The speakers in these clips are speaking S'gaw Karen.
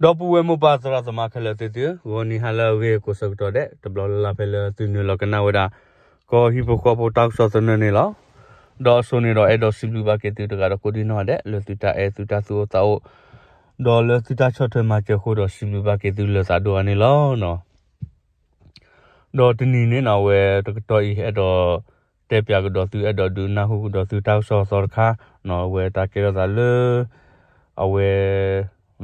ဒီပုၢ်ဝဲၢ်မိၢ်ပၢ်သရၣ်သမါခဲလၢာ်သ့ၣ်သုဧၢ, ဂီၤနံၤဟါလၢအဂ့ၤကိးဆၢကတီၢ်ဒဲး တဘျီလၢ်လၢ်ဖဲလၢသုနုာ်လီၤကနၣ်ဝဲဒၣ် ကီၢ်ဟံၣ်ဖိဃီဖိတၢ်ကစီၣ်သနၢၣ်န့ၣ်လီၤ. ဒီးအစိန့ၣ်ဒီးအဲၣ်ဒိးစံးဘျုးဘၣ်က့ၤသုတဂၤဒီးကိးဒံနီၢ်ဒဲး လၢသုတၢ်အဲၣ်သုတၢ်သူၣ်အိၣ်သးအိၣ် ဒီးလၢသုတၢ်ဆီၣ်ထွဲမၤစၢၤအဃိဒီး စံးဘျုးဘၣ်က့ၤသုလၢာ်သးဒိၣ်အါန့ၣ်လီၤ. ဒီးတနံၤန့ၣ်နီၢ် အဝဲတကတီၢ်အံၤ အဲၣ်ဒိးတဲပၠးကဒီးသု အဲၣ်ဒိးဒုးနၢ်ဟူကဒီးသုတၢ်ကစီၣ်သီတခါ, အဝဲတၢ်ကဲထီၣ်သးလၢ အဝဲ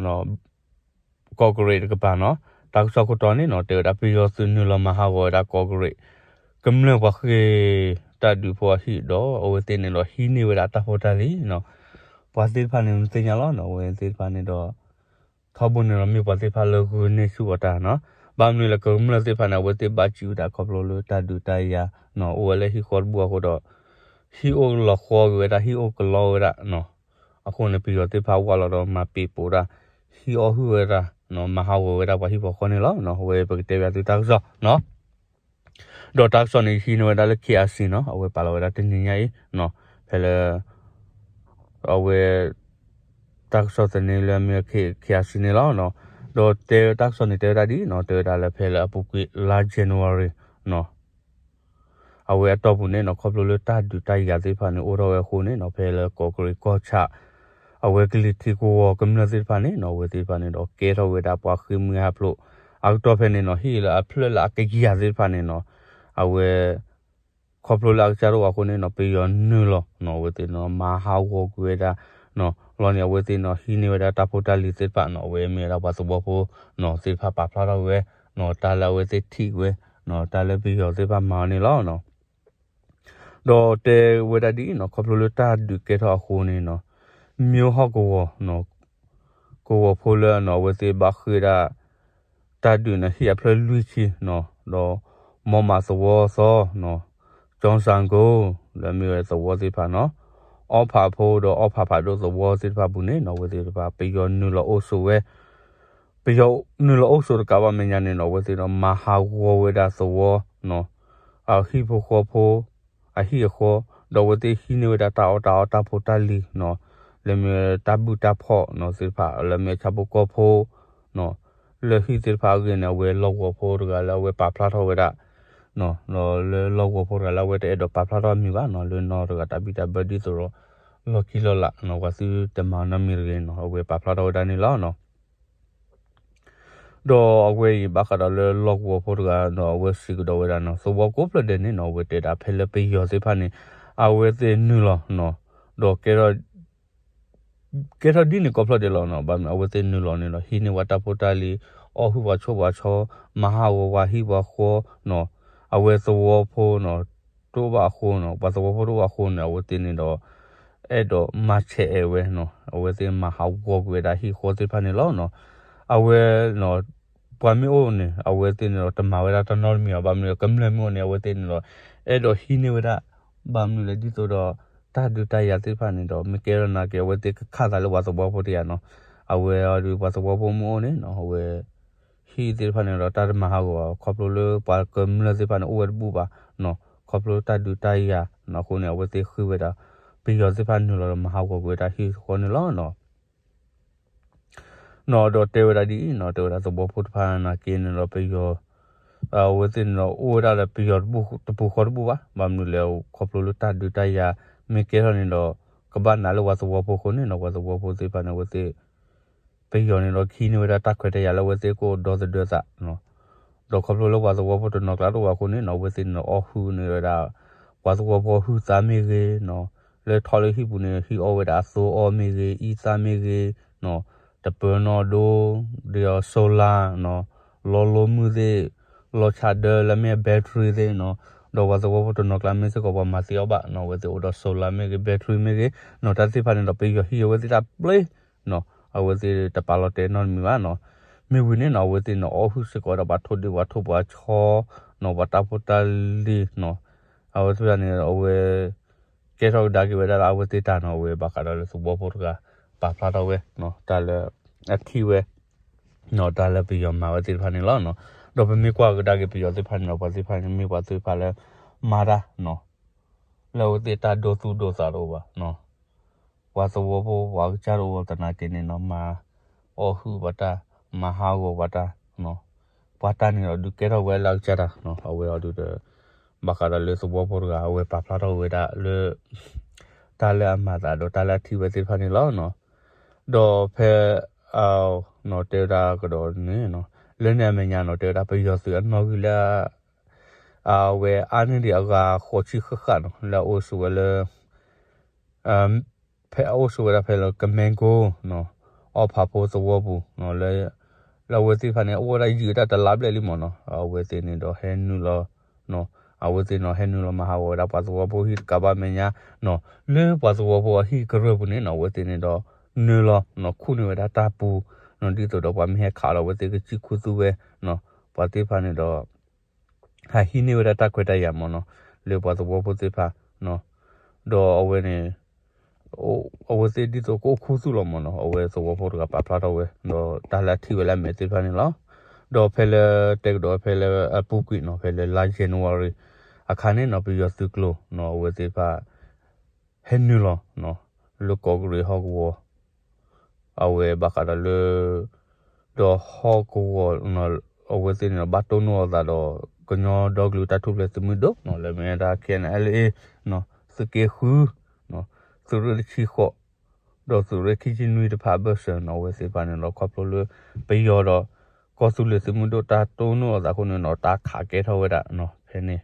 ကီၢ်ကရ့းတကပၤနီၢ် တၢ်ကစီၣ်ခိၣ်တီန့ၣ်နီၢ် တဲဝဲဒၣ်ပယီၤသုးနုာ်လီၤမၤဟးဂီၤဝဲဒၣ်ကီၢ်ကရ့း ကမျၢၢ်ပှၤဃ့ၢ်တၢ်ဒုးဖိအဟံၣ်ဒီး အဝဲသ့ၣ်န့ၣ်ဒီး ဟံးန့ၢ်ဝဲဒၣ်တၢ်ဖိတၢ်လံၤနီၢ် ပှၤသ့ၣ်တဖၣ်န့ၣ် မသ့ၣ်ညါလီၤနီၢ် အဝဲသ့ၣ်တဖၣ်န့ၣ်ဒီး ထီဘိန့ၣ်ဒီးမ့ၢ်ပှၤသ့ၣ်တဖၣ်လၢဂုာ်န့ၢ်ဆူၣ်အီၤတၢ်နီၢ် ဘၣ်မနုၤလၢကမျၢၢ်သ့ၣ်တဖၣ်န့ၣ် အဝဲသ့ၣ်ဘၣ်စံးဝဲဒၣ်ခီဖျိလၢတၢ်ဒုးတၢ်ယၤနီၢ် အိၣ်ဝဲလၢဟံၣ်ဃီတဘူၣ်အဃိဒီး ဟံၣ်အိၣ်လီၤဃီက့ၤဝဲဒၣ် ဟံၣ်အိၣ်ကလီဝဲဒၣ်နီၢ် အဃိန့ၣ် ပယီၤသ့ၣ်တဖၣ်ဝၢ်လီၤဒီးမၤပံာ်ပိာ်ဒၣ် ဟံးအီၣ်ဟုၣ်ဝဲဒၣ်နီၢ် မၤဟးဂီၤဝဲဒၣ်ပှၤဟံၣ်ပှၤဃီန့ၣ်လီၤ. အဝဲပကတဲပၠးသုတၢ်ကစီၣ်နီၢ် ဒီးတၢ်ကစီၣ်န့ၣ် ဟံးန့ၢ်ဝဲဒၣ်လၢ ခ့ၣ်အါစံၣ် နီၢ် အဝဲပာ်လီၤဝဲဒၣ်တနံၤညါအံၤနီၢ် ဖဲလၢ အဝဲ တၢ်ကစီၣ်သန့လၢအမ့ၢ် ခ့ၣ်အါစံၣ် န့ၣ်လီၤ. ဒီးတဲတၢ်ကစီၣ်န့ၣ် တဲဝဲဒၣ်ဒ်နီၢ် တဲဝဲဒၣ်လၢဖဲလၢအပူၤကွံာ်လါ January နီၢ် အဝဲအတီၢ်ပူၤန့ၣ်နီၢ် ခီဖျိလၢတၢ်ဒုးတၢ်ယၤသ့ၣ်တဖၣ်န့ၣ် အိၣ်ထီၣ်ဝဲအဃိန့ၣ်နီၢ် ဖဲလၢကီၢ်ကရ့းကီၢ်ဆၣ် အဝဲကလံၤထံးကဝီၤကမျၢၢ်သ့ၣ်တဖၣ်န့ၣ်နီၢ် အဝဲသ့ၣ်တဖၣ်န့ၣ်ဒီး ကဲထီၣ်ဝဲဒၣ်ပှၤဃ့ၢ်မှံဟးဖျိး အကတီၢ်ဖဲန့ၣ်နီၢ် ဟံၣ်လၢအဖျၢၣ်လၢအကယၤသ့ၣ်တဖၣ်န့ၣ်နီၢ် အဝဲ ခီဖျိလၢအကစၢ်ဒိၣ်အဃိန့ၣ်နီၢ် ပယီၤနုာ်လီၤနီၢ် အဝဲသ့ၣ်နီၢ် မၤဟးဂီၤကွံာ်ဝဲဒၣ်နီၢ် လီၤန့ၣ် အဝဲသ့ၣ်နီၢ် ဟံးန့ၢ်ဝဲဒၣ်တၢ်ဖိတၢ်လံၤသ့ၣ်တဖၣ်နီၢ် အဝဲမ့ၢ်ဝဲဒၣ်ပှၤသဝီဖိနီၢ် သ့ၣ်တဖၣ်ပာ်ဖျါထီၣ်ဝဲနီၢ် တၢ်လၢအဝဲသ့ၣ်ထံၣ်ဝဲနီၢ် တၢ်လၢပယီၤသ့ၣ်တဖၣ်မၤအီၤန့ၣ်လီၤ. ဒီးတဲဝဲဒၣ်ဒ်အံၤနီၢ် ခီဖျိလၢတၢ်ဒုးကဲထီၣ်အဃိန့ၣ်နီၢ် မၠိဟီၣ်ကဝီၤနီၢ် ကဝီၤဖိလၢနီၢ် အဝဲသ့ၣ်ဘၣ်ဃ့ၢ်ဒၣ် တၢ်ဒုးန့ၣ် ဟံၣ်အဖျၢၣ်လွံၢ်ဆံနီၢ် ဒီး မီၢ်မးသဝီသီနီၢ် ကၠီစၣ်ကိ လၢအမ့ၢ်ဝဲသဝီသ့ၣ်တဖၣ်နီၢ် အီဖးဖိဒီးအီဖးဖးဒိၣ်သဝီသ့ၣ်တဖၣ်ပူၤန့ၣ်နီၢ် အဝဲသ့ၣ်တဖၣ် ပယီၤနုာ်လီၤအိၣ်ဆိးဝဲ ပယီၤနုာ်လီၤအိၣ်ဆိးတကးဘၣ်မဲာ်ညါန့ၣ်နီၢ် အဝဲသ့ၣ်ဒီးမၤဟးဂီၤဝဲဒၣ်သဝီနီၢ် အဟံၣ်ဖိဃီဖိ အဟံၣ်အဃီ ဒီးအဝဲသ့ၣ်ဟံးန့ၢ်ဝဲဒၣ်တၢ်အီၣ်တၢ်အီတၢ်ဖိတၢ်လံၤနီၢ် လၢမ့ၢ်တၢ်ဘုၣ်တၢ်ဖှီၣ်နီၢ်သ့ၣ်တဖၣ် လၢမ့ၢ်ဆၣ်ဖိကီၢ်ဖိနီၢ် လၢဟံၣ်သ့ၣ်တဖၣ်အဂ့ၢ်န့ၣ် အဝဲလီၢ်ကဝီၤဖိတဂၤလၢအဝဲပာ်ဖျါထီၣ်ဝဲဒၣ်နီၢ် လၢလီၢ်ကဝီၤဖိတဂၤလၢအဝဲတအဲၣ်ဒိးပာ်ဖျါထီၣ်အမံၤဘၣ်နီၢ် လၢနီၢ်တဂၤတၢ်ဘံၣ်တၢ်ဘၢဒ်သိးဒီး လီၢ်ခံလီၢ်လးနီၢ် ပှၤသုတမၤနီတမံၤတဂ့ၤနီၢ် အဝဲပာ်ဖျါထီၣ်ဝဲဒၣ်န့ၣ်လီၤ. ဒီးအဝဲအံၤဘၣ်ဃးဒီးလၢလီၢ်ကဝီၤဖိတဂၤဒီး အဝဲစံးကဒီးဝဲဒၣ်နီၢ် သဝီကိးဖျၢၣ်ဒဲးန့ၣ်နီၢ် အဝဲတဲဒၣ်ဖဲလၢပယီၤသ့ၣ်တဖၣ်န့ၣ် အဝဲသ့ၣ်နုာ်လီၤနီၢ် ဒီးကဲထီၣ် ကဲထီၣ်ဒ်န့ၣ်ကိးဖျၢၣ်ဒဲးလီၤနီၢ် ဘၣ်မနုၤအဝဲသ့ၣ်နုာ်လီၤန့ၣ်ဒီး ဟံးန့ၢ်ဝဲတၢ်ဖိတၢ်လံၤ အီၣ်ဟုၣ်ပှၤဆိၣ်ပှၤဆီ မၤဟးဂီၤပှၤဟံၣ်ပှၤဃီနီၢ် အဝဲသဝီဖိနီၢ် တအိၣ်ဘၣ်အဃိနီၢ် ပှၤသဝီဖိတအိၣ်ဘၣ်အဃိန့ၣ် အဝဲသ့ၣ်န့ၣ်ဒီး အဲၣ်ဒိးမၤဆဲးအဲၣ်ဝဲနီၢ် အဝဲသ့ၣ်မၤဟးဂီၤကွံာ်ဝဲဒၣ်ဟံၣ်ဃီသ့ၣ်တဖၣ်န့ၣ်လီၤ. အဝဲ ပှၤမ့ၢ်အိၣ်န့ၣ် အဝဲသ့ၣ်န့ၣ်ဒီး တမၤဝဲဒၣ်တၢ်နီတမံၤဘၣ် ဘၣ်မနုၤ ကမျၢၢ်မ့ၢ်အိၣ်န့ၣ် အဝဲသ့ၣ်န့ၣ်ဒီး အဲၣ်ဒိးဟံးန့ၢ်ဝဲဒၣ် ဘၣ်မနုၤလဲၣ် ဒ်သိးဒီး တၢ်ဒုးတၢ်ယၤသ့ၣ်တဖၣ်န့ၣ်ဒီး မ့ၢ်ကဲထီၣ်နာ်က့ အဝဲသ့ၣ်ကခးသးလၢပှၤသဝီဖိတယၤနီၤ. အဝဲအီၤဒီးပှၤသဝီဖိမ့ၢ်အိၣ်န့ၣ်နီၤ အဝဲ ဟံၣ်သ့ၣ်တဖၣ်န့ၣ်ဒီး တၢ်တမၤဟးဂီၤဘၣ် ခီဖျိလၢပှၤကမျၢၢ်သ့ၣ်တဖၣ်န့ၣ် အိၣ်ဝဲတဘူၣ်ဘၣ်နီၤ ခီဖျိတၢ်ဒုးတၢ်ယၤနီၤ အဃိန့ၣ် အဝဲသ့ၣ်ဃ့ဝဲဒၣ် ပယီၤသ့ၣ်တဖၣ်နုာ်လီၤဒီးမၤဟးဂီၤကွံာ်ဝဲဒၣ်ဟံၣ်ဃီန့ၣ်လီၤနီၤ. နီၤ ဒီးတဲဝဲဒၣ်ဒ်အံၤနီၤ တဲဝဲဒၣ်သဝီဖိတဖၣ်နာ်က့န့ၣ်ဒီး ပယီၤ အဝဲသ့ၣ်န့ၣ်ဒီး အိၣ်ဝဲဒၣ်လၢပယီၤတပူၤဃီတဘူၣ်ဘၣ်. ဘၣ်မနုၤလဲၣ် ခီဖျိလၢတၢ်ဒုးတၢ်ယၤ မ့ၢ်ကဲထီၣ်န့ၣ်ဒီး ကဘၣ်နာ်လၢပှၤသဝီဖိအဃိန့ၣ်နီၤ ပှၤသဝီဖိသ့ၣ်တဖၣ်န့ၣ် အဝဲသ့ၣ် ပယီၤန့ၣ်ဒီး ကဟံးန့ၢ်ဝဲဒၣ်တၢ်ခွဲးတၢ်ယာ်လၢအဝဲသ့ၣ်ကအိၣ်ဒီသဒၢသးနီၤ. ဒီးခီဖျိလၢပှၤသဝီဖိတနီၤကျါတအိၣ်ဘၣ်အဃိန့ၣ်နီၤ အဝဲသ့ၣ်န့ၣ်ဒီး အီၣ်ဟုၣ်န့ၢ်ဝဲဒၣ် ပှၤသဝီဖိဟုၣ်သါမ့ၢ်ဂ့ၤနီၤ လၢထီၣ်လၢဟံၣ်ပူၤန့ၣ် ဟံးအီၣ်ဝဲဒၣ်အသိအီၣ်မ့ၢ်ဂ့ၤ အံသၣ်မ့ၢ်ဂ့ၤနီၤ တပၢၤနီၣ်ဒိ ဒီး solar နီၤ လီလိမုၢ်သ့ၣ် လီဆးဒၢလၢမ့ၢ် battery သ့ၣ်နီၤ. ဒီးပှၤသဝီဖိတနီၤကျါမ့ၢ်စ့ၢ်ကီးပှၤမၤသ့အီၣ်ဘၣ်နီၤ အဝဲသ့ၣ်အိၣ်ဒီး solar မ့ၢ်ဂ့ၤ battery မ့ၢ်ဂ့ၤနီၤ တၢ်သ့ၣ်တဖၣ်န့ၣ်ဒီး ပယီၤဟံးအဝဲသ့ၣ်တၢ်ပျ့ၤနီၤ အဝဲသ့ၣ်တပာ်လီၤတဲာ်နီတမံၤဘၣ်နီၤ. မ့ၢ်ဝံၤန့ၣ်နီၤ အဝဲသ့ၣ်န့ၣ် အီၣ်ဟုၣ်စ့ၢ်ကီးဝဲဒၣ်ပှၤထိၣ်ဒ့ၣ်ပှၤထိၣ်ပှၤဆီနီၤ ပှၤတၢ်ဖိတၢ်လံၤနီၤ အဝဲသ့ၣ်န့ၣ် အဝဲ ကဲထီၣ်ကဒါက့ၤဝဲဒၣ်လၢအဝဲသ့ၣ်တၢ်နီၤ အဝဲဘၣ်ဃးဒီးလၢသဝီဖိတဂၤ ပာ်ဖျါထီၣ်ဝဲ တၢ်လၢ အထံၣ်ဝဲ တၢ်လၢပယီၤမၤဝဲသ့ၣ်တဖၣ်န့ၣ်လီၤ. ဒီးပမ့ၢ်ကွၢ်ကဒါက့ၤပယီၤသ့ၣ်တဖၣ်န့ၣ်ဒီး ပှၤသ့ၣ်တဖၣ်န့ၣ် မ့ၢ်ပှၤသ့ၣ်တဖၣ်လၢ မၤတၢ်နီၤ လၢအဝဲသ့ၣ်တၢ်ဒိသူၣ်ဒိသးတအိၣ်ဘၣ် ပှၤသဝီဖိပှၤကစၢ်တအိၣ်သနာ်က့န့ၣ်နီၤ မၤအီၣ်ဟုၣ်ပှၤတၢ် မၤဟးဂီၤပှၤတၢ်, ပှၤတၢ်န့ၣ်ဒီးဒုးကဲထီၣ်ဝဲလၢအကစၢ်တၢ်, အဝဲအီၤဒုးဒီး ဘၣ်ဃးဒီးလၢသဝီဖိတဂၤ အဝဲပာ်ဖျါထီၣ်ဝဲဒၣ်လၢ တၢ်လၢအမၤသးဒီးတၢ်လၢအထံၣ်ဝဲသ့ၣ်တဖၣ်န့ၣ်လီၤ. ဒီးဖဲ တဲဝဲဒၣ်ကဒီးန့ၣ်, လၢန့ၣ်အမဲာ်ညါနီၤ တဲဝဲဒၣ်ပယီၤသုးအနီၣ်ဂံၢ်လၢ အဝဲအါန့ၢ်ဒံးအဂၤဃိးဆံဃၣ်ဃၣ်နီၤ လၢအအိၣ်ဆိးဝဲလၢ ဖဲအအိၣ်ဆိးဝဲဒၣ်ဖဲလၢကမဲကိ အီၣ်ဖးဖိသဝီပူၤ, လၢအဝဲသ့ၣ်တဖၣ်န့ၣ် အိၣ်ဝဲဒၣ်ယံာ်ဝဲဒၣ်တလါဘျဲၣ်လံမ့ၢ်နီၤ, အဝဲသ့ၣ်န့ၣ်ဒီးဟဲနုာ်လီၤ အဝဲသ့ၣ်န့ၣ်ဟဲနုာ်လီၤမၤဟးဂီၤဝဲဒၣ်ပှၤသဝီဖိဟံၣ်တကးဘၣ်မဲာ်ညါနီၤ, လၢပှၤသဝီဖိအဟံၣ်ကရၢၢ်ပူၤန့ၣ်နီၤ အဝဲသ့ၣ်န့ၣ်ဒီး နုာ်လီၤခူၣ်န့ၢ်ဝဲဒၣ်တၢ်ပူၤနီၤ, ဒ်သိးဒီးပှၤမ့ၢ်ဟဲခးလီၤအဝဲသ့ၣ်ကစံၣ်ခူသူၣ်ဝဲနီၤ, ပှၤသ့ၣ်တဖၣ်န့ၣ်ဒီး ဟးဟံးန့ၢ်ဝဲဒၣ်တၢ်ခွဲးတၢ်ယာ်မ့ၢ်နီၤ, လၢပှၤသဝီဖိသ့ၣ်တဖၣ်, ဒီးအဝဲန့ၣ် အဝဲသ့ၣ်ဒ်သိးကအိၣ်ခူသူၣ်လီၤမ့ၢ်နီၤ, အဝဲသဝီဖိတဂၤပာ်ဖျါထီၣ်ဝဲ, ဒီးတၢ်လၢအထံၣ်ဝဲလၢအမဲာ်သ့ၣ်တဖၣ်န့ၣ်လီၤ. ဒီးဖဲလၢတဲကဒီးဖဲလၢအပူၤကွံာ်နီၤ ဖဲလၢလါ January အခါန့ၣ်နီၤ ပယီၤသုးကျိၤနီၤ အဝဲသ့ၣ်တဖၣ် ဟဲနုာ်လီၤ လၢကီၢ်ကရံးဟီၣ်ကဝီၤ အဝဲဘၣ်ဃးဒီးလၢ ဒီးဟီၣ်ကဝီၤ အဝဲသ့ၣ်န့ၣ်ဒီး ဘၣ်တိၢ်နီၣ်အသးဒီး ကညီဒီကလုာ်တၢ်ထူၣ်ဖျဲးသုးမုၢ်ဒိၣ်နီၤ လၢမ့ၢ်ဝဲဒၣ် K N L A နီၤ သုးက့ဃု သုးရ့ၣ်တဆံဃိး ဒီးသုးရ့ၣ်ခံဆံနွံတဖၣ်အဘၢၣ်စၢၤနီၤ အဝဲသ့ၣ်တဖၣ်န့ၣ်ဒီး ခီဖျိလၢ ပယီၤဒီး ကီၢ်သူလ့ၤသုးမုၢ်ဒိၣ်တၢ်တိၢ်နီၣ်အသးအဃိန့ၣ်နီၤ တၢ်ခးကဲထီၣ်ဝဲဒၣ်နီၤ ဖဲန့ၣ်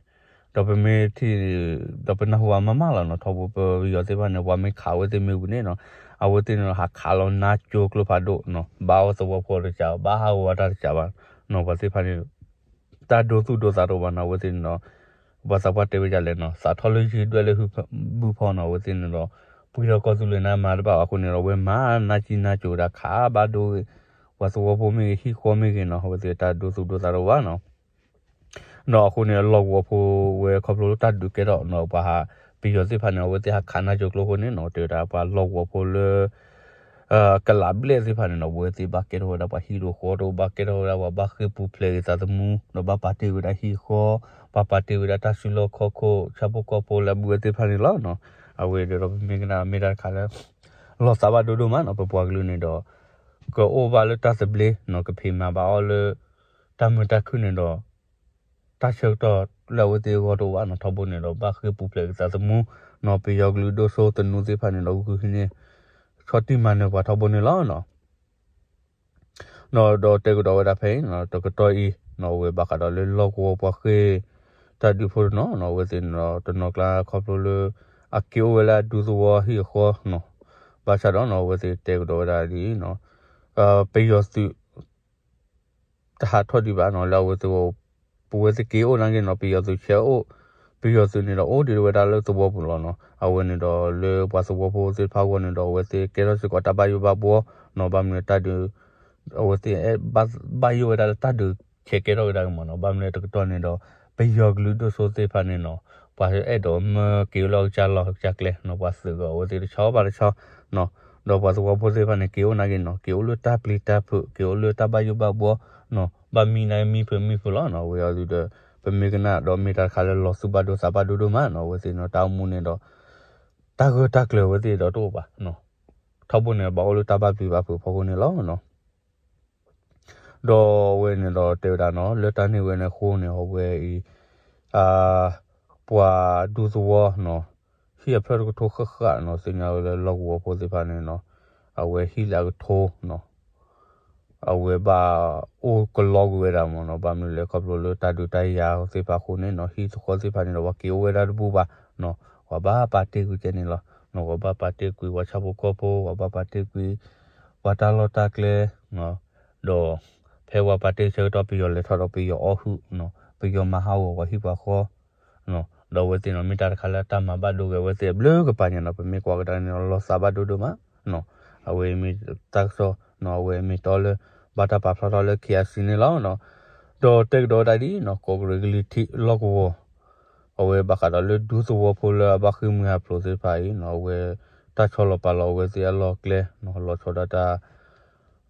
ဒီးပမ့ၢ်ထံၣ် ဒီးပနၢ်ဟူဘၣ်မးမးလီၤနီၤ ထီဘိပယီၤသ့ၣ်တဖၣ်န့ၣ် ပှၤမ့ၢ်ခးအဝဲသ့ၣ်မ့ၢ်ဝံၤန့ၣ်နီၤ အဝဲသ့ၣ်န့ၣ်ဒီး ဟးခးလီၤနါကၠိကျိဖးဒိၣ်နီၤ ဘၣ်အီၣ်သဝီဖိတကးဘၣ် ဘၣ်ဟးဂီၤဝဲတၢ်တကးဘၣ်နီၤ ပှၤသ့ၣ်တဖၣ်န့ၣ် တၢ်ဒိသူၣ်ဒိသးတအိၣ်ဘၣ်နီၤ အဝဲသ့ၣ်န့ၣ်ဒီး ပှၤသးပှၢ်တဲဝဲဒ်လဲၣ်နီၤ သးထီၣ်လၢယံၤဒွဲၣ်လၢဟုဘုဖီနီၤ အဝဲသ့ၣ်န့ၣ်ဒီး ပှဲၤဒီးကီၢ်သူလ့ၤန့ၣ်မၤတဘၣ်ဘၣ်အဃိန့ၣ်ဒီး အဝဲမၤနါကၠံနါကၠိဝဲဒၣ်ခးဘၣ်ဒိဂ့ၤ ပှၤသဝီဖိမ့ၢ်ဂ့ၤ ဟံၣ်ဃီမ့ၢ်ဂ့ၤနီၤ အဝဲသ့ၣ်တၢ်ဒိသူၣ်ဒိသးတအိၣ်ဘၣ်နီၤ ဒီးအဃိန့ၣ် လီၢ်ကဝီၤဖိဝဲခီဖျိလၢတၢ်ဒုးကဲထီၣ်နီၤ ပှၤဟး ပယီၤသ့ၣ်တဖၣ်န့ၣ် အဝဲသ့ၣ်ဟးခးနါကၠိကျိအဃိန့ၣ်နီၤ တဲဝဲဒၣ်ပှၤလီၢ်ကဝီၤဖိလၢ ကလးဘျဲၣ်သ့ၣ်တဖၣ်န့ၣ်နီၤ အဝဲသ့ၣ်ဘၣ်ကဲထီၣ်ဝဲဒၣ်ပှၤဟံၣ်တဃီတအိၣ် ဘၣ်ကဲထီၣ်ဝဲဒၣ်ပှၤဘၣ်ဃ့ၢ်ပူၤဖျဲးဂ့ၤသးသမူ ဒီးဘၣ်ပာ်တ့ၢ်ဝဲဒၣ်ဟံၣ်ဃီ ဘၣ်ပာ်တ့ၢ်ဝဲဒၣ်တၢ်စုလီၢ်ခီၣ်ခိၣ် ဆၣ်ဖိကီၢ်ဖိလၢအဘူးဝဲသ့ၣ်တဖၣ်န့ၣ်လီၤနီၤ အဝဲဒီးပမ့ၢ်ကနၣ်မ့ၢ်တၢ်တခါလၢ လီၤသးဘၣ်ဒိဒိၣ်မးနီၤ ပပှၤကလုာ်န့ၣ်ဒီး ကအိၣ်ဘၣ်လၢတၢ်သဘျ့နီၤ ကဖံးမၤဘၣ်အီၤလၢ တၢ်မုာ်တၢ်ခုၣ်န့ၣ်ဒီး တၢ်ဆၢကတီၢ်လၢအဝဲသ့ၣ်အဂီၢ်တအိၣ်ဘၣ်နီၤ ထီဘိန့ၣ်ဒီး ဘၣ်ဃ့ၢ်ပူၤဖျဲးက့ၤသးသမူနီၤ ပယီၤကလုာ်ဒိၣ်စိသနူသ့ၣ်တဖၣ်န့ၣ်ဒီး ဂုာ်ဟံးန့ၢ် ဆီၣ်တံၢ်မၤနၢၤပှၤထီဘိန့ၣ်လီၤနီၤ ဒီးတဲကဒီးဝဲဒၣ်ဖဲအံၤနီၤ တကတီၢ်အံၤနီၤ အဝဲဘၣ်ဃးဒီးလၢလီၢ်ကဝီၤပှၤဃ့ၢ် တၢ်ဒုးဖိတနီၤနီၤ အဝဲသ့ၣ်န့ၣ်ဒီး တနီၤကျါခီဖျိလၢ အက့ၤအိၣ်ဝဲလၢအဒူသဝီဟံၣ်အဃီနီၤ ဘၣ်ဆၣ်ဒီးနီၤ အဝဲသ့ၣ်တဲကဒီးဝဲဒၣ်ဒ်အံၤနီၤ ပယီၤသုး တဟးထီၣ်ဒံးဘၣ်နီၤ လၢအဝဲသ့ၣ် ပဝဲသ့ၣ်က့ၤအိၣ်နာ်က့နီၤ ပယီၤသုးဆဲးအိၣ် ပယီၤသုးန့ၣ်ဒီးအိၣ်ဒံးဝဲဒၣ်လၢသဝီပူၤလီၤနီၤ အဝဲန့ၣ်ဒီးလၢပှၤသဝီဖိသ့ၣ်တဖၣ်အဂီၢ်န့ၣ်ဒီး အဝဲသ့ၣ်ကဲထီၣ်စ့ၢ်ကီးတၢ်ဘၣ်ယိၣ်ဘၣ်ဘှီနီၤ ဘၣ်မနုၤတၢ်ဒုး အဝဲသ့ၣ်ဘၣ်ယိၣ်ဝဲဒၣ်လၢတၢ်ဒုးဆဲးကဲထီၣ်ကဒါက့ၤမးနီၤ ဘၣ်မနုၤတကတီၢ်န့ၣ်ဒီး ပယီၤကလုာ်ဒိၣ်စိသ့ၣ်တဖၣ်န့ၣ်နီၤ ပှၤအဲၣ်ဒိးမၢက့ၤအိၣ်လၢအကစၢ်လီၢ်ကစၢ်ကျဲနီၤ ပှၤသုးဂီၤအဝဲသ့ၣ်တဆီဘၣ်တဆီနီၤ ဒီးပှၤသဝီဖိသ့ၣ်တဖၣ်န့ၣ် က့ၤအိၣ်နာ်က့နီၤ က့ၤအိၣ်လၢတၢ်ပျံၤတၢ်ဖုး က့ၤအိၣ်လၢတၢ်ဘၣ်ယိၣ်ဘၣ်ဘှီနီၤ ဘၣ်မံနာ်က့မံဖုးမံဖုးလီၤနီၤ အဝဲအီၤဒုးဒီး ပမ့ၢ်ကနၣ်ဒီးမ့ၢ်တၢ်တခါလၢလီၤသူၣ်ဘၣ်ဒိသးဘၣ်ဒိဒိၣ်မးနီၤ အဝဲသ့ၣ်နီၤ တၢ်အိၣ်မူန့ၣ်ဒီး တၢ်ဂၢၢ်တၢ်ကျၢၤအဝဲသ့ၣ်ဒီးတအိၣ်ဘၣ်နီၤ ထီဘိန့ၣ် ဘၣ်အိၣ်လၢတၢ်ဘၣ်ပျံၤဘၣ်ဖုးဖီခိၣ်န့ၣ်လီၤနီၤ ဒီးအဝဲန့ၣ်ဒီးတဲဝဲဒၣ်နီၤ လၢတၢ်န့ၢ်ဝဲန့ၣ်အဃိန့ၣ် အဝဲအံၤ ပှၤဒူသဝီနီၤ ဟံၣ်အဖျၢၣ်တကထိဃၣ်ဃၣ်နီၤ သ့ၣ်ညါဝဲလၢလီၢ်ကဝီၤဖိသ့ၣ်တဖၣ်န့ၣ်နီၤ အဝဲဟံၣ်လၢအကထိနီၤ အဝဲဘၣ်အိၣ်ကလီကွံာ်ဝဲဒၣ်မးနီၤ ဘၣ်မနုၤလဲၣ် ခီဖျိလၢတၢ်ဒုးတၢ်ယၤသ့ၣ်တဖၣ်အဃိန့ၣ်နီၤ ဟံၣ်သဃီသ့ၣ်တဖၣ်န့ၣ်ဒီး ပှၤက့ၤအိၣ်ဝဲဒၣ်တဘူၣ်ဘၣ်နီၤ ပှၤဘၣ်ပာ်တ့ၢ်ကွံာ်ကဲန့ၣ်လီၤနီၤ ပှၤဘၣ်ပာ်တ့ၢ်ကွံာ်ပှၤဆၣ်ဖိကီၢ်ဖိ ပှၤဘၣ်ပာ်တ့ၢ်ကွံာ် ပှၤတၢ်လီၢ်တၢ်ကျဲနီၤ ဒီး ဖဲပှၤပာ်တ့ၢ်ဆၢကတီၢ် ပယီၤလဲၤထီၣ်ဒီး ပယီၤအီၣ်ဟုၣ်နီၤ ပယီၤမၤဟးဂီၤပှၤဟံၣ်ပှၤဃီနီၤ ဒီးအဝဲသ့ၣ်နီၤ မ့ၢ်တၢ်တခါလၢတၢ်မၤဘၣ်ဒိဂ့ၤ အဝဲသ့ၣ်အဘျုးကပၤညါနီၤ ပမ့ၢ်ကွၢ်ကဒါန့ၣ် လီၤသးဘၣ်ဒိဒိၣ်မးနီၤ အဝဲမ့ၢ်တၢ်ကစီၣ်နီၤ အဝဲမ့ၢ်တီလၢ ဘၣ်တၢ်ပာ်ဖျါထီၣ်လၢ K I C န့ၣ်လီၤနီၤ ဒီးတဲကဒီးဝဲဒၣ်ဒ်နီၤ ကီၢ်ကရံၣ်ကလံၤထံးလီၢ်ကဝီၤ အဝဲဘၣ်ဃးဒီးလၢဒူသဝီဖိလၢအဘၣ်ဃ့ၢ်မှံဟးဖျိးသ့ၣ်တဖၣ်အံၤနီၤ အဝဲ တၢ်ဆီလီၤပာ်လီၤအဝဲသ့ၣ်အလီၢ်အကျဲနီၤ လီၤဆီဒၣ်တၢ်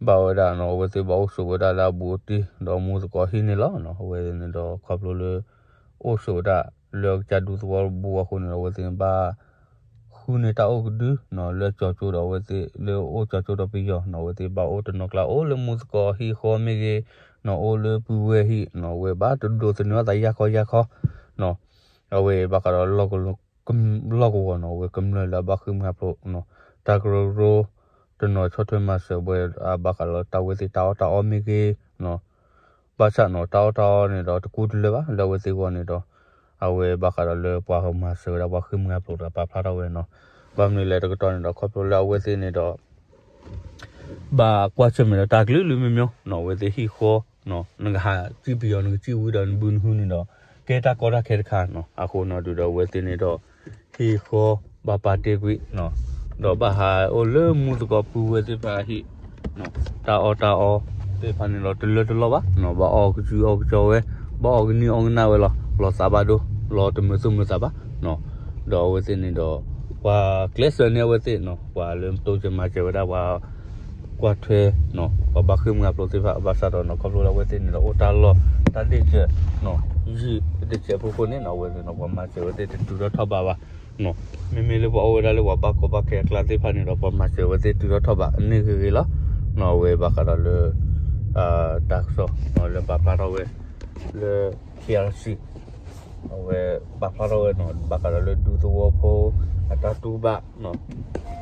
ဘၣ်ဝဲဒၣ်နီၤ အဝဲသ့ၣ်ဘၣ်အိၣ်ဆိးဝဲဒၣ်လၢအဘူးအတံၢ် ဒီးမူသကိးဟံၣ်န့ၣ်လီၤနီၤ အဝဲန့ၣ်ဒီးခီဖျိလၢ အိၣ်ဆိးဝဲဒၣ်လၢအကစၢ်ဒူသဝီတဘိအဃိန့ၣ်ဒီး အဝဲသ့ၣ်ဘၣ် ဃုန့ၢ်တၢ်အိၣ်ကဒုနီၤ လၢကၠီၤကၠိဒီးအဝဲသ့ၣ်လၢအိၣ်ကၠီၤကၠိဒီးပယီၤနီၤ အဝဲသ့ၣ်ဘၣ်အိၣ်တနီၤကျါ အိၣ်လၢမူသကိးဟံၣ်ဃီမ့ၢ်ဂ့ၤနီၤ အိၣ်လၢပုၢ်ဝဲၢ်ဟံၣ်နီၤ အဝဲဘၣ်တဒိးသန့ၤအသးယၢ်ခီယၢ်ခီနီၤ အဝဲဘၣ်ဃးဒီး လီၢ်ကဝီၤနီၤ အဝဲကမျၢၢ်လၢအဘၣ်ဃ့ၢ်မှံဟးဖျိးနီၤ တၢ်ကရၢကရိ တနီၤဆီၣ်ထွဲမၤစၢၤဝဲ အဘၣ်ဃးဒီးတၢ်ဝဲသ့ၣ်တၢ်အီၣ်တၢ်အီမ့ၢ်ဂ့ၤနီၤ ဘၣ်ဆၣ်နီၤ တၢ်အီၣ်တၢ်အီန့ၣ်ဒီးတကူတလၢဘၣ် လၢအဝဲသ့ၣ်အဂီၢ်န့ၣ်ဒီး အဝဲဘၣ်ဃးဒီးလၢပှၤမၤစၢၤဝဲဒၣ် ပှၤဃ့ၢ်မှံဟးဖျိးဒီးပာ်ဖျါထီၣ်ဝဲနီၤ ဘၣ်မနုၤလဲၣ်တကတီၢ်န့ၣ်ဒီး ခီဖျိလၢအဝဲသ့ၣ်န့ၣ်ဒီး ဘၣ်ကွၢ်ဆၢၣ်မဲာ်ဒီးတၢ်ကလုာ်ကလုာ်မ့ၢ်မ့ၢ်နီၤ အဝဲသ့ၣ်ဟံၣ်ဃီ နကဟးစံၣ်ပယီၤ နကစံၣ်ဝံၤဒီးနဘုနဟုန့ၣ်ဒီး ကဲတၢ်ကီတၢ်ခဲတခါနီၤ အဃိနီၤဒုးဒီးအဝဲသ့ၣ်န့ၣ်ဒီး ဟံၣ်ဃီ ဘၣ်ပာ်တ့ၢ်ကွံာ်နီၤ ဒီးဘၣ်ဟးအိၣ်လၢမူသကိးပုၢ်ဝဲၢ်သ့ၣ်တဖၣ်အဟံၣ် တၢ်အီၣ်တၢ်အီသ့ၣ်တဖၣ်န့ၣ်ဒီးတလၢတလီၢ်ဘၣ်နီၤ ဘၣ်အီၣ်ကစုၤအီၣ်ကစီၤဝဲ ဘၣ်အီၣ်ကနံၣ်အီၣ်ကနၣ်ဝဲလီၤ လီၤသးဘၣ်ဒိ လီၤတမုာ်သူၣ်မုာ်သးဘၣ်နီၤ ဒီးအဝဲသ့ၣ်န့ၣ်ဒီး ပှၤကျဲးစၢးန့ၢ်အဝဲသ့ၣ်နီၤ ပှၤလၢတိစၢၤမၤစၢၤဝဲဒၣ်ပှၤ ကွၢ်ထွဲနီၤ ပှၤဘၣ်ဃ့ၢ်မှံဟးဖျိးသ့ၣ်တဖၣ် ဘၣ်ဆၣ်ဒီးနီၤ ခီဖျိလၢအဝဲသ့ၣ်န့ၣ်ဒီး အိၣ်တၢ်လီၢ်တၢ်ဒ့ၣ်စၢၤ ယံာ်တစဲးဖိဃိန့ၣ်နီၤ အဝဲသ့ၣ်နီၤ ပှၤမၤစၢၤဝဲသ့ၣ်တတုၤထီၣ်ထီၣ်ဘးဘၣ်နီၤ မ့မ့ၢ်လၢပှၤအိၣ်ဝဲဒၣ်လၢပှၤဘၣ်ကီဘၣ်ခဲအကျါသ့ၣ်တဖၣ်န့ၣ်ဒီး ပှၤမၤစၢၤဝဲသ့ၣ်တုၤထီၣ်ထီၣ်ဘးန့ၣ်ဂ့ၤဂ့ၤလီၤနီၤ အဝဲဘၣ်ဃးဒီးလၢ တၢ်ကစီၣ်လၢပာ်ဖျါထီၣ်ဝဲ လၢ ခ့ၣ်အါစံၣ် အဝဲပာ်ဖျါထီၣ်ဝဲနီၤ ဘၣ်ဃးဒီးလၢဒူသဝီဖိ အတၢ်တူၢ်ဘၣ်နီၤ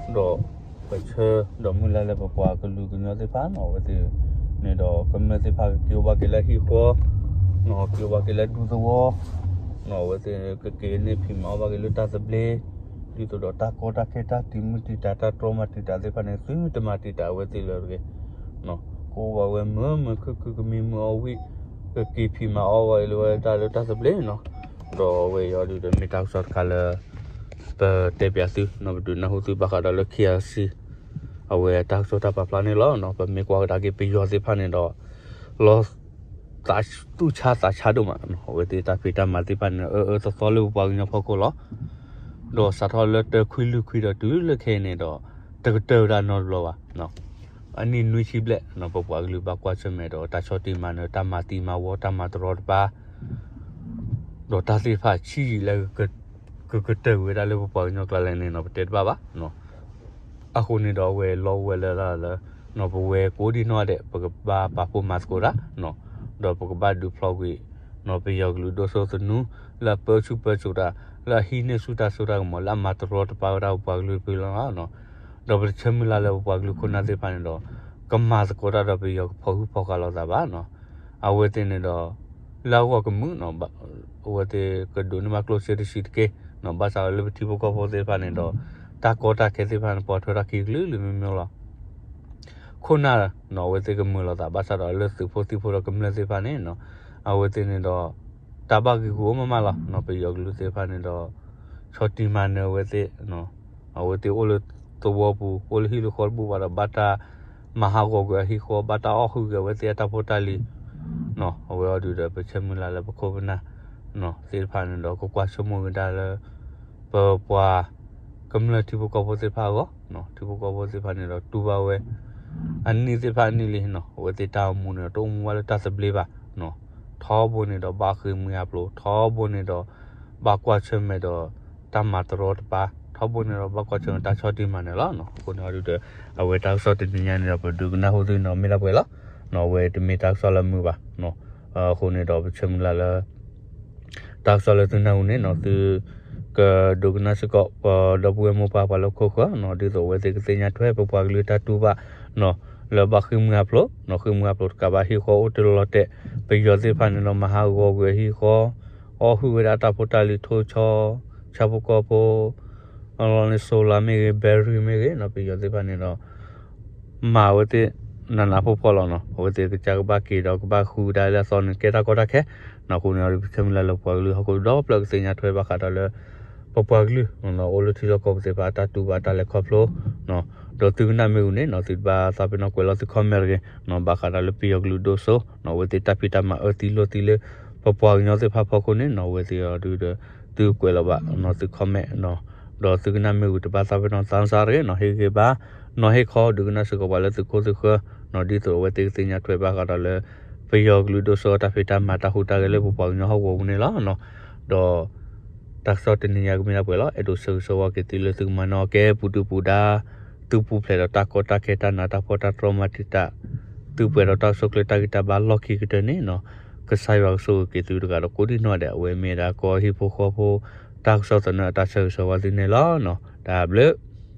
ဒီးပဆၢဒီးမုၢ်လၢ်လၢပပှၤကလုာ်ကညီသ့ၣ်တဖၣ်နီၤ အဝဲသ့ၣ်န့ၣ်ဒီး ကမျၢၢ်သ့ၣ်တဖၣ်ကက့ၤအိၣ်ဘၣ်က့ၤလၢဟံၣ်ဃီနီၤ က့ၤအိၣ်ဘၣ်က့ၤလၢဒူသဝီနီၤ အဝဲသ့ၣ်ကက့ၤန့ၢ်ဖံးမၤအီၣ်ဘၣ်က့ၤလၢတၢ်သဘျ့ ဒ်သိးဒီးတၢ်ကီတၢ်ခဲ တၢ်တံာ်မုၢ်တံာ်တာ် တၢ်တြီမၤတံာ်တာ်သ့ၣ်တဖၣ်န့ၣ် သုတမၤတံာ်တာ်အဝဲသ့ၣ်လၢၤတဂ့ၤ ကအိၣ်ဘၣ်ဝဲမုာ်မုာ်ခုၣ်ခုၣ် ကမံမုာ်အီၣ်ဝံၣ် ကက့ၤဖံးမၤအီၣ်ဝဲလၢဝဲတၢ်လၢတၢ်သဘျ့နီၤ ဒီးအဝဲအံၤအီၤဒုးဒီးမ့ၢ်တၢ်ကစီၣ်တခါလၢ ပတဲပၠးသုနီၤ ပဒုးနၢ်ဟူသုဘၣ်ဃးဒီးလၢ ခ့ၣ်အါစံၣ် အဝဲတၢ်ကစီၣ်တၢ်ပာ်ဖျါန့ၣ်လီၤနီၤ ပမ့ၢ်ကွၢ်ကဒါက့ၤပယီၤသ့ၣ်တဖၣ်န့ၣ်ဒီး လီၤ သူၣ်ဆါသးဆါဒိၣ်မး အဝဲသ့ၣ်တၢ်ဖံးတၢ်မၤသ့ၣ်တဖၣ်န့ၣ်ဒီး အၢအၢသီသီလၢပပှၤကညီဖီခိၣ်လီၤ ဒီးစးထီၣ်လၢတၢခွံလွံၢ်ခွံဒီးတုၤလၢခဲအံၤန့ၣ်ဒီး တကတၢၢ်ဝဲဒၣ်နီတဘျီဘၣ် အနံၣ်နွံဆံဘျဲၣ်နီၤ ပပှၤကလုာ်ဘၣ်ကွၢ်ဆၢၣ်မဲာ်ဒီးတၢ်ဆီၣ်တံၢ်မၤနၢၤ တၢ်မၤသံမၤဝီ တၢ်မၤတရီတပါ ဒီးတၢ်သ့ၣ်တဖၣ်ဆံးယံာ်လၢ ကကတၢၢ်ကွံာ်ဝဲဒၣ်လၢပပှၤကညီကျါလဲၣ်န့ၣ်နီၤ ပတဲတဘၣ်ဘၣ်နီၤ အဃိန့ၣ်ဒီးအဝဲလီဝဲလၢဒၣ်လၢ နီၤ ပဝဲကိးဒံနီၢ်ဒဲး ပကဘၣ်ပာ်ဖှိၣ်မၤသကိးတၢ်နီၤ ဒီးပကဘၣ်ဒုးဖျီကွံာ်နီၤ ပယီၤကလုာ်ဒိၣ်စိသနူ လၢအပၢဆူၣ်ပၢစိးတၢ် လၢအဟံးန့ၢ်ဆူၣ်တၢ်စိတၢ်ကမီၤ လၢအမၤတရီတပါဝဲဒၣ်ပပှၤကလုာ်တဖုလီၤနီၤ ဒီးပတဆၢမုၢ်လၢ်လၢပပှၤကလုာ်ခိၣ်နၢ်သ့ၣ်တဖၣ်န့ၣ်ဒီး ကမၤသကိးတၢ်ဒီးပယီၤ ကဖီၣ်ဟုၣ်ဖီၣ်ဃာ်လိာ်သးဘၣ်နီၤ အဝဲသ့ၣ်န့ၣ်ဒီး လၢအဂီၢ်ကမုာ်နီၤ အဝဲသ့ၣ်ကဒိးန့ၢ်ဘၣ်ကျိၣ်စ့တဆံးတက့ၢ်နီၤ ဘၣ်ဆၣ်လၢပထံဖိကီၢ်ဖိသ့ၣ်တဖၣ်န့ၣ်ဒီး တၢ်ကီတၢ်ခဲသ့ၣ်တဖၣ်န့ၣ် ပိာ်ထွဲထီၣ်ခံကလုာ်လုာ်မ့ၢ်မ့ၢ်လီၤ ခိၣ်နၢ်နီၤ အဝဲသ့ၣ်ကမုာ်လိာ်သး ဘၣ်ဆၣ်ဒီးလၢသုးဖိသံၣ်ဖိဒီးကမျၢၢ်သ့ၣ်တဖၣ်န့ၣ်နီၤ အဝဲသ့ၣ်န့ၣ်ဒီး တၢ်ဘၣ်ဂ့ၤဂ့ၤအိၣ်မးမးလီၤနီၤ ပယီၤကလုာ်သ့ၣ်တဖၣ်န့ၣ်ဒီး ဆီၣ်တံၢ်မၤနၢၤအဝဲသ့ၣ် အဝဲသ့ၣ်အိၣ်လၢသဝီပူၤ အိၣ်လၢဟံၣ်လၢဃီတဘူၣ်ဘၣ်ဒီး ဘၣ်တၢ်မၤဟးဂီၤကွံာ်အဟံၣ်ဃီ ဘၣ်တၢ်အီၣ်ဟုၣ်ဂ့ၤအဝဲသ့ၣ်အတၢ်ဖိတၢ်လံၤ အဝဲအီၤဒုးဒီး ပဆၢမုၢ်လၢ်လၢပခိၣ်ပနၢ်သ့ၣ်တဖၣ်န့ၣ်ဒီး ကကွၢ်ဆိကမိၣ်ကဒါလၢ ပပှၤ ကမျၢၢ်ထံဖိကီၢ်ဖိသ့ၣ်တဖၣ်အဂီၢ် ထံဖိကီၢ်ဖိသ့ၣ်တဖၣ်န့ၣ်ဒီး တူၢ်ဘၣ်ဝဲ အနံၣ်သ့ၣ်တဖၣ်အနံၣ်လံနီၤ အဝဲသ့ၣ်တၢ်အိၣ်မူန့ၣ်ဒီး တအိၣ်မူဘၣ်လၢတၢ်သဘျ့ဘၣ်နီၤ ထီဘိန့ၣ်ဒီး ဘၣ်ဃ့ၢ်မှံဟးဖျိး ထီဘိန့ၣ်ဒီး ဘၣ်ကွၢ်ဆၢၣ်မဲာ်ဒီး တၢ်မၤတရီတပါ ထီဘိန့ၣ်ဒီး ဘၣ်ကွၢ်ဆၢၣ်မဲာ်တၢ်ဆီၣ်တံၢ်မၤနၢၤလီၤနီၤ အဃိန့ၣ်အီၤဒုးဒီး အဝဲတၢ်ကစီၣ်တနံၤညါန့ၣ်ဒီး ပဒုးကနၣ်ဟူသုနီၤ မ့ၢ်လၢပှဲၤလီၤနီၤ အဝဲတမ့ၢ်တၢ်ကစီၣ်လၢမုာ်ဘၣ်နီၤ အဃိန့ၣ်ဒီး ပဆၢမုၢ်လၢ်လၢ တၢ်ကစီၣ်လၢသုနၢ်ဟူန့ၣ်နီၤ သုကဒိကနၣ်စ့ၢ်ကီး ပဒီပုၢ်ဝဲၢ်မိၢ်ပၢ်ပှၤလၢခိၣ်ဃၢၤနီၤ ဒ်သိးအဝဲသ့ၣ်ကသ့ၣ်ညါထွဲ ပပှၤကလုာ်တၢ်တူၢ်ဘၣ်နီၤ လၢဘၣ်ဃ့ၢ်မှံဟးဖျိးနီၤ ဃ့ၢ်မှံဟးဖျိးတကးဘၣ် ဟံၣ်ဃီအိၣ်တ့ၢ်လီၤတဲာ် ပယီၤသ့ၣ်တဖၣ်န့ၣ်ဒီး မၤဟးဂီၤကွံာ်အဟံၣ်ဃီ အီၣ်ဟုၣ်ဝဲဒၣ်အတၢ်ဖိတၢ်လံၤ ထိၣ်ဆီ ဆၣ်ဖိကီၢ်ဖိ အလီၢ်န့ၣ် solar မ့ၢ်ဂ့ၤ battery မ့ၢ်ဂ့ၤနီၤ ပယီၤသ့ၣ်တဖၣ်န့ၣ်ဒီး မၤဝဲသ့ၣ် နးနးဖှီၣ်ဖှီၣ်လီၤနီၤ အဝဲသ့ၣ်ကစၢ်ကဘၣ်က့ၤဒီးကဘၣ်ဃုဒၣ်လၢအသီန့ၣ် ကဲတၢ်ကီတၢ်ခဲနီၤ အဃိန့ၣ် ပဆၢမုၢ်လၢ်လၢပပှၤကလုာ်ဟီၣ်ခိၣ်ဒီဖျၢၣ်ကသ့ၣ်ညါထွဲဘၣ်ဃးဒီးလၢ ပပှၤကလုာ် အိၣ်လၢထံလီၢ်ကီၢ်ပူၤသ့ၣ်တဖၣ် တၢ်တူၢ်ဘၣ်တၢ်လဲၤခီဖျိနီၤ ဒီးသုကနၣ်မ့ၢ်ဂ့ၤန့ၣ်နီၤ သုတဘၣ်သးပ့ၤနီၣ်ကွဲးလီၤသု comment တဂ့ၤနီၤ ဘၣ်ဃးဒီးလၢပယီၤကလုာ်ဒိၣ်စိနီၤ အဝဲသ့ၣ်တၢ်ဖံးတၢ်မၤအၢသံလိၢ်သံလၢ ပပှၤကညီသ့ၣ်တဖၣ်ဖီခိၣ်န့ၣ်နီၤ အဝဲသ့ၣ်အီၤဒုးဒီး သုကွဲးလီၤဘၣ်နီၤ သု comment နီၤ ဒီးသုကနၣ်မ့ၢ်ဂ့ၤတဘၣ်သးပ့ၤနီၣ် သးစၢ်တဂ့ၤနီၤ ဟ့ၣ်ဂ့ၤဘၣ်နီၤ ဟ့ၣ်ခီဒုးကနၣ်စ့ၢ်ကီးပှၤလၢသုးခိၣ်သုးဃၢၤနီၤ ဒ်သိးအဝဲသ့ၣ်ကသ့ၣ်ညါထွဲဘၣ်ဃးဒီးလၢ ပယီၤကလုာ်ဒိၣ်စိတၢ်ဖံးတၢ်မၤတၢ်ဟူးတၢ်ဂဲၤလၢပပှၤကညီဟီၣ်ကဝီၤပူၤန့ၣ်လီၤနီၤ ဒီး တၢ်ကစီၣ်တနံၤညါကမ့ၢ်ဒၣ်ပှဲၤလီၤ. အဲၣ်ဒိးဆၢဂ့ၤဆၢဝါက့ၤသုလၢသုကမၤနၢၤက့ၤပူၤဒုၣ်ပူၤဒါ, သုပူၤဖျဲးဒီးတၢ်ကီတၢ်ခဲတၢ်နးတၢ်ဖှီၣ်တၢ်တြီမၤတံာ်တာ်, သုပှဲၤဒီးတၢ်ကစီၣ်ကျၢတၢ်ဂံၢ်တၢ်ဘါလီၢ်ခံကတၢၢ်န့ၣ်နီၤ, ကစၢ်ယွၤကဆိၣ်ဂ့ၤက့ၤသုတဂၤဒီးကိးဒံၣ်နီၣ်ဒဲး အဝဲမ့ၢ်ဒၣ်ကီၢ်ဟံၣ်ဖိဃီဖိ တၢ်ကစီၣ်သန့အတၢ်ဆၢဂ့ၤဆၢဝါသုန့ၣ်လီၤ. တၢ်ဘျုး